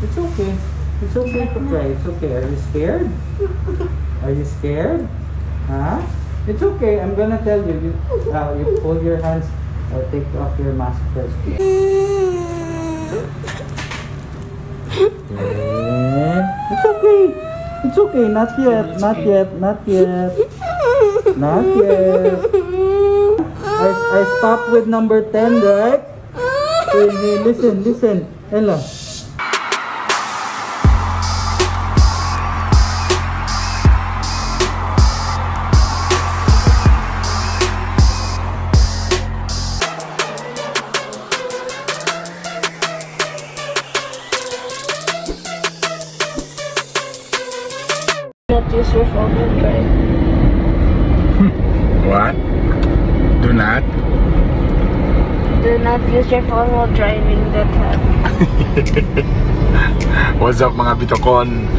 It's okay. It's okay to cry. It's okay. Are you scared? Are you scared? Huh? It's okay. I'm gonna tell you. You pull your hands or take off your mask first. Okay. It's okay. It's okay. Not yet. Not yet. Not yet. Not yet. I stopped with number 10, right? Hey, hey, listen, listen. Ella. Not use your phone and drive. What? Do not? Do not use your phone while driving that time. What's up, mga bitokon?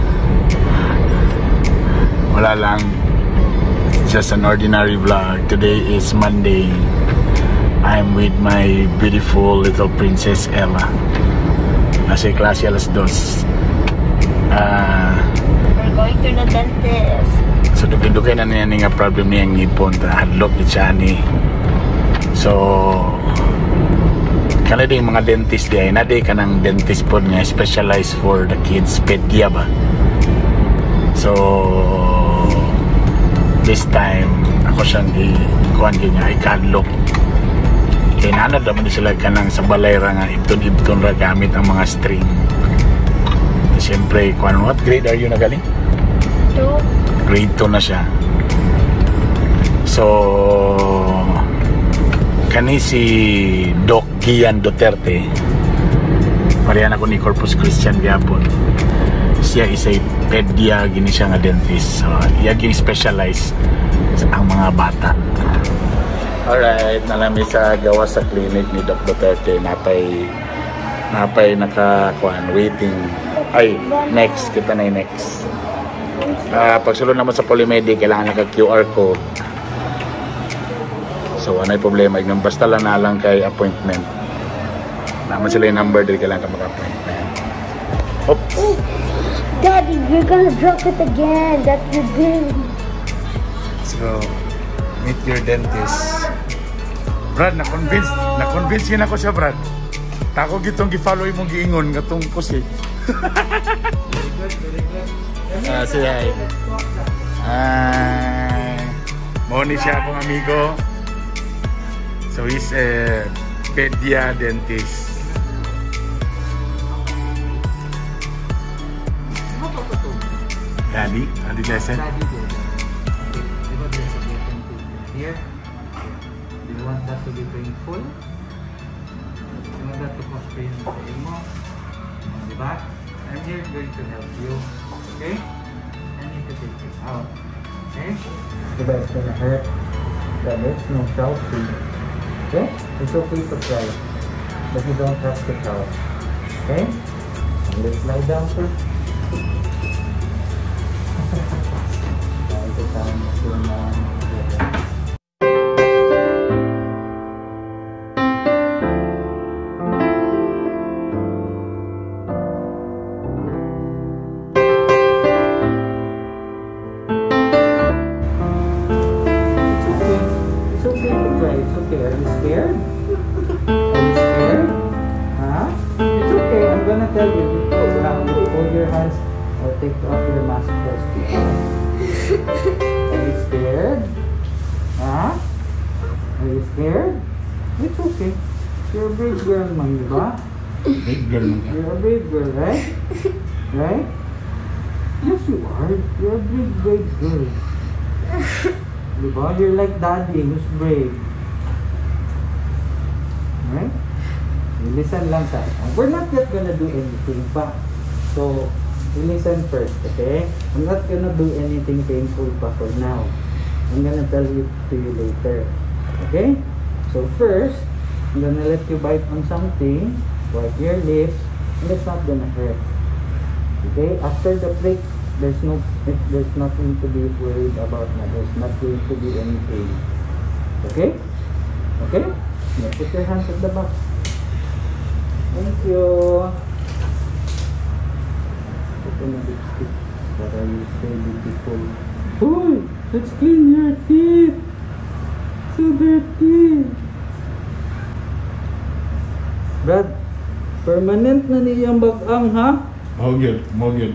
Wala lang. It's just an ordinary vlog. Today is Monday. I'm with my beautiful little princess Ella. Nasa klase alas 2. We're going to the dentist. So dugay-dugay na niya nga problem niyang ngipon. Hadlok ni siya ni. So kana din mga dentist di ay na di kanang dentist pod nga specialized for the kids, pedia ba. So this time ako siyang i-kuan niya ikadlok. Kay naanad naman sila kanang sa balay ra nga ibton-ibton ra gamit ang mga string. Siyempre, kuan, what grade are you na galing? 2. Grade 2 na siya. So kani si Doc Gian Duterte, parehan ako ni Corpus Christian gyapon. Siya is a pedia gini siya nga dentist. So iya gini specialize sa ang mga bata. Alright, nalami sa gawa sa clinic ni Doc Duterte. Napay naka kuan waiting. Ay, next kita na yung next. Pagsulod naman sa Polymedic, kailangan naka QR code. So, anay problema. Ignon, basta lang na lang kay appointment. Naman sila yung number dahil kailangan ka maka-appointment. Oops! Oh, Daddy, you're gonna drop it again. That's your bin. Let's go. Meet your dentist. Brad, na-convince yun ako siya, Brad. Tako gitong gi-follow imong giingon katong kusi. Very good, very good. Say hi. Hi. Mao ni siya akong amigo. So he's a pedia dentist. Daddy, Daddy Jason. Daddy did. Okay. Diba there's a button to here? Do you want that to be painful? Do you want that to cause pain sa imo? Diba? I'm here going to help you. Okay? I need to take it out. Okay? Diba it's gonna hurt? Yeah, there's no shouting. Okay? It's okay to cry. But you don't have to shout. Okay? And let's lie down first. It's okay. It's okay to cry. It's okay. Are you scared? Are you scared? Huh? It's okay. I'm gonna tell you. You pull your hands or take off your mask first. Are you scared? Huh? Are you scared? It's okay. You're a brave girl, man, di ba? Brave girl, man. You're a brave girl, right? Right? Yes, you are. You're a brave, brave girl. Diba? You're like daddy who's brave. Right? You listen lang sa akin. We're not yet gonna do anything pa. So, you listen first, okay? I'm not gonna do anything painful pa for now. I'm gonna tell you to you later. Okay? So first, I'm gonna let you bite on something, wipe your lips, and it's not gonna hurt. Okay? After the prick, there's nothing to be worried about na. There's not going to be any pain. Okay? Okay? Now put your hands at the back. Thank you. Why you so beautiful. Uy! Let's clean your teeth! So dirty! Brad, permanent na niyang bagang, ha? Mao gyud, mao gyud.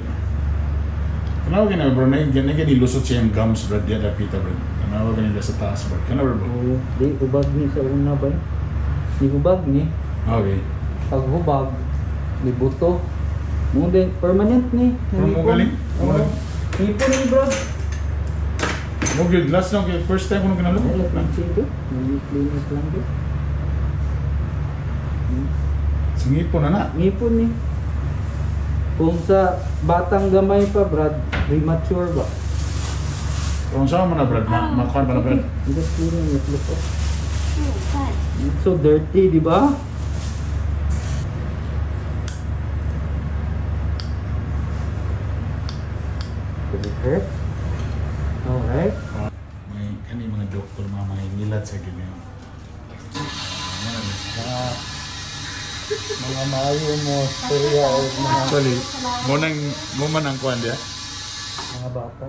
Tanawa gani, bro, na gani lusot siyang gums, bro, diya dapita, bro. Tanawa gani sa taas, bro. Kana, bro. Oo, di, ubag ni sa una ba? Di hubag ni. Okay. Pag hubag, di buto. Mo din, permanent ni. Mo galing? Oo. Ngipon ni, bro. Mao gyud, last lang kay first time ko nung kinalo. Ay, let me see ito. Let me clean it lang di. Sa ngipon na na. Ngipon ni. Kung sa batang gamay pa, Brad, premature ba? Kung saan mo na, Brad? Makuha ba na, Brad? I'm just cleaning it. Look, oh. It's so dirty, di ba? Did it hurt? Alright. May kani mga doktor, mga ngilat sa ganyan. Mga maayo mo, storya o mga, Actually, mo nang mo man ang kuan diya. Mga bata.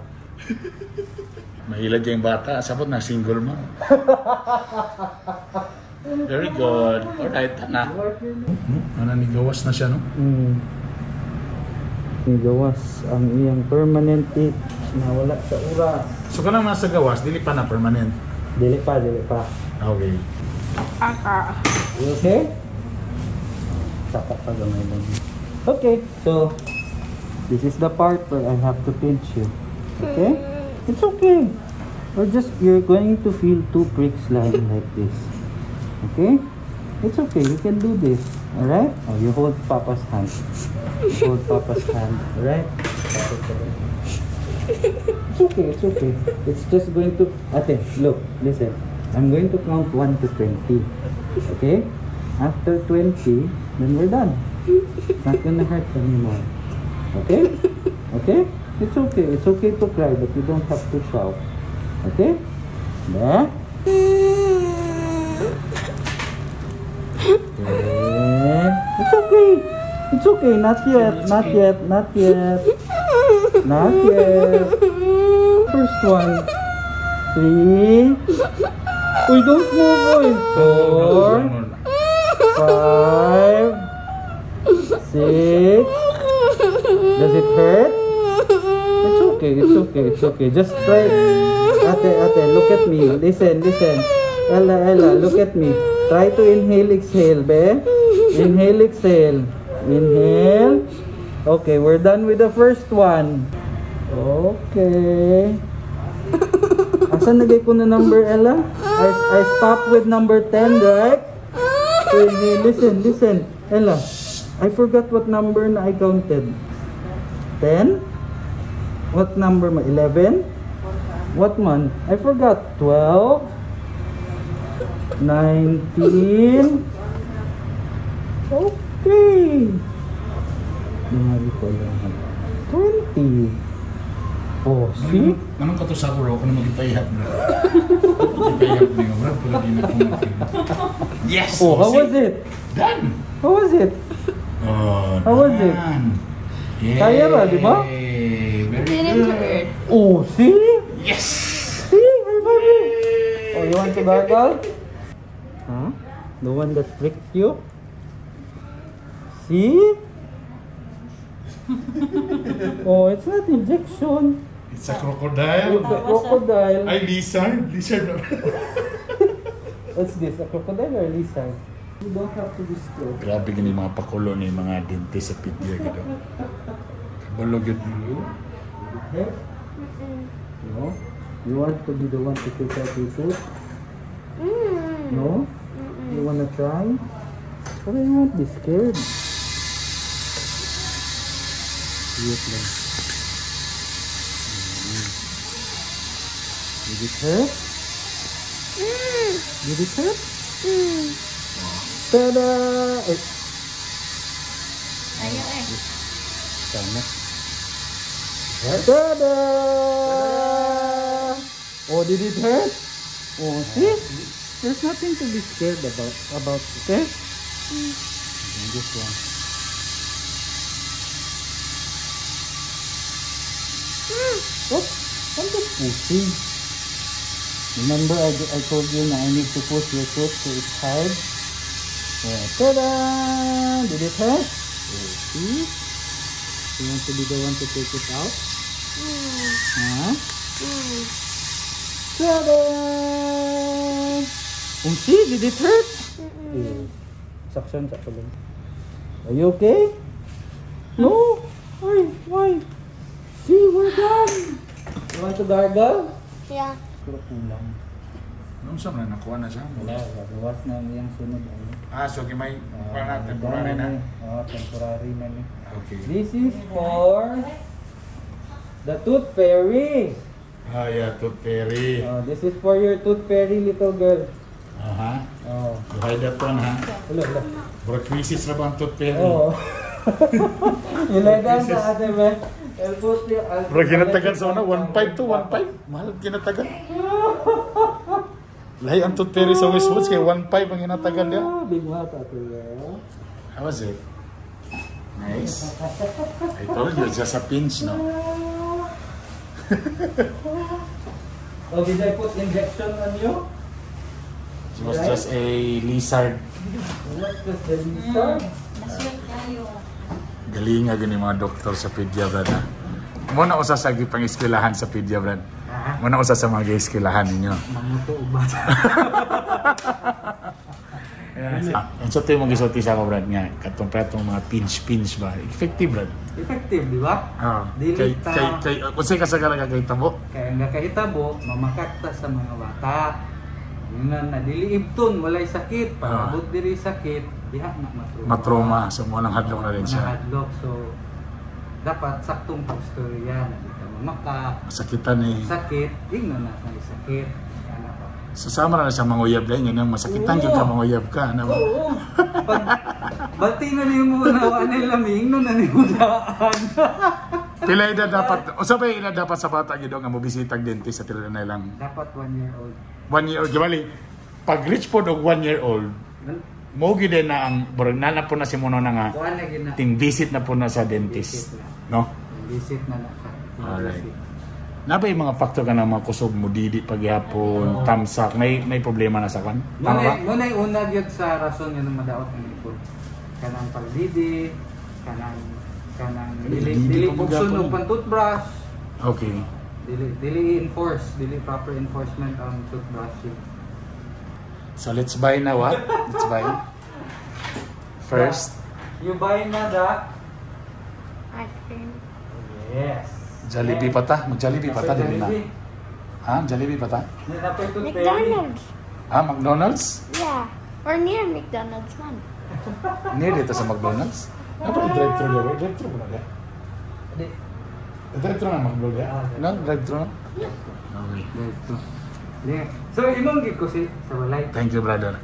Mahilad yung bata, sabot na single mo. Very good. Alright, na. Ano ni gawas na siya, no? Ni gawas ang iyang permanent teeth na wala sa oras. So kanang nasa gawas, dili pa na permanent. Dili pa, dili pa. Okay. Aka. You okay? Saka pa gamay lang. Okay, so this is the part where I have to pinch you. Okay? It's okay. Or just you're going to feel two pricks lying like this. Okay? It's okay. You can do this. Alright? Oh, you hold Papa's hand. Hold Papa's hand. Alright? It's okay. It's okay. It's just going to... Ate, look. Listen. I'm going to count 1 to 20. Okay? After 20, then we're done. It's not gonna hurt anymore. Okay? Okay? It's okay. It's okay to cry, but you don't have to shout. Okay? There. Okay. It's okay. It's okay. Not yet. Not yet. Not yet. Not yet. First one. Three. Uy, don't move, uy. Four. 5. 6. Does it hurt? It's okay, it's okay, it's okay. Just try. Ate, ate, look at me. Listen, listen. Ella, Ella, look at me. Try to inhale, exhale, be. Inhale, exhale. Inhale. Okay, we're done with the first one. Okay. Asan nagay ko na number, Ella? I stopped with number 10, right? Inhale, listen, listen. Ella, I forgot what number na I counted. 10? What number ma? 11? What man? I forgot. 12? 19? Okay. Dingali ko lang. 20. Oh, see? Anong kato sa ako, bro? Ako na magipahihap, bro. Magipahihap niyo, bro. Pero di na ko. Yes! Oh, how see? Was it? Done! How was it? Oh, How was it? Done. Yay! Kaya ba, di ba? Very Didn't good. hurt. Oh, see? Yes! See? Everybody! Oh, you want to gargle? Huh? The one that pricked you? See? Oh, it's not injection. It's a crocodile. It's a crocodile. Ay, lizard. Lizard. What's this? A crocodile or a lizard? You don't have to be scared. Grabe gani mga pakulo ni mga dentist sa pedia gito. Kabalo gyud mo. Okay? No? You want to be the one to take out your tooth? No? You wanna try? But you won't be scared. Wait lang. Did it hurt? Did it hurt? Ta-da! Ay, Ayaw eh. Tama. Ta-da! Oh, did it hurt? Oh, see? There's nothing to be scared about, okay? And this one. Oh, I'm just pushing. Remember I told you na I need to push your tooth so it's hard? Yeah. Ta-da! Did it hurt? Oh, see? You want to be the one to take it out? Mm. Huh? Mm. Ta-da! Oh, see? Did it hurt? Mm-mm. Yeah. Suction sa tulong. Are you okay? No? Why? Why? See, we're done! You want to gargle? Yeah. Pero kulang. Nung sa man nakuha na siya. Wala, gawas na yung sunod. Ano? Ah, so may Ah, na temporary na. Oh, temporary na ni. Okay. This is for the tooth fairy. Ah, yeah, tooth fairy. Oh, this is for your tooth fairy, little girl. Aha. Oh. Buhay that one, ha? Wala, wala. Bro, crisis na ba ang tooth fairy? Oh. You lay down sa ate, man. I'll put you, I'll Bro, ginatagan sa una, 1.5 to 1.5. Mahal ginatagan. Lahi ang tooth fairy sa Westwoods, kay 1.5 ang ginatagan niya. Ah, big mouth, ate. Yeah. How was it? Nice. I told you, just a pinch, no? Oh, did I put injection on you? It was just a lizard. What does the lizard? Galing nga gani mga doktor sa pedia, brad. Ha? Mo na usa sa gipang eskwelahan sa pedia, brad. Ah, Mo na usa sa mga eskwelahan ninyo. Manguto ba? Ah, unsa to yung magisulti sa ako, brad, nga katong pratong mga pinch-pinch ba? Effective, brad. Effective, di ba? Ah, Dili kay kay kay unsay kasagaran ka kay tabo? Kaya nga kahitabo, mamakakta sa mga bata. Yun na, na dili ibton, walay sakit. Pag abot diri sakit, diha na matruma. Matroma, so mo nang hadlok na rin siya. Hadlok. So, dapat saktong pagstorya na di ka mamaka. Masakitan eh. Sakit, ingno na sa sakit. Ano pa? So sama na siya manguyab dahil yun ang masakitan gyud ka manguyab ka, ano ba? Oo. Pag bati na nimo na wala laming no na nimo daan. Pila edad dapat, usa pa edad dapat sa bata gyud nga mobisita og dentist sa tila na lang? Dapat 1 year old. 1 year old, gibali. Pag reach po og 1 year old, mo gyud na ang burag na na po na si Mono na nga Kuan na gid na. ting visit na po na sa dentist. Visit na. No? Visit na na siya. Alright. Visit. Na ba yung mga factor ka na mga kusog mo didi paghapon, tamsak, may problema na sa kwan? Tama ba? Muna una gyud sa rason nga madaot ang ipon. Kanang pagdidi, kanang dili Didi dili pa bukson magyapon og eh. pan-toothbrush. Dili enforce, dili proper enforcement ang toothbrushing. So let's buy na what? Let's buy. First, You buy na the Ice cream. Yes. Jollibee pa ta? Mag-Jollibee pa ta, dili na. Ha? Jollibee pa ta? Napay tooth fairy. McDonald's. Ha? McDonald's? Yeah. Or near McDonald's man. Near dito sa McDonald's? Ano ba drive-thru ba? Drive-thru ba na? Di. Drive-thru na McDo ba? Ah, No? Drive-thru na? Okay. Dito. Yeah. So imong gid ko si sa walay. Thank you, brother.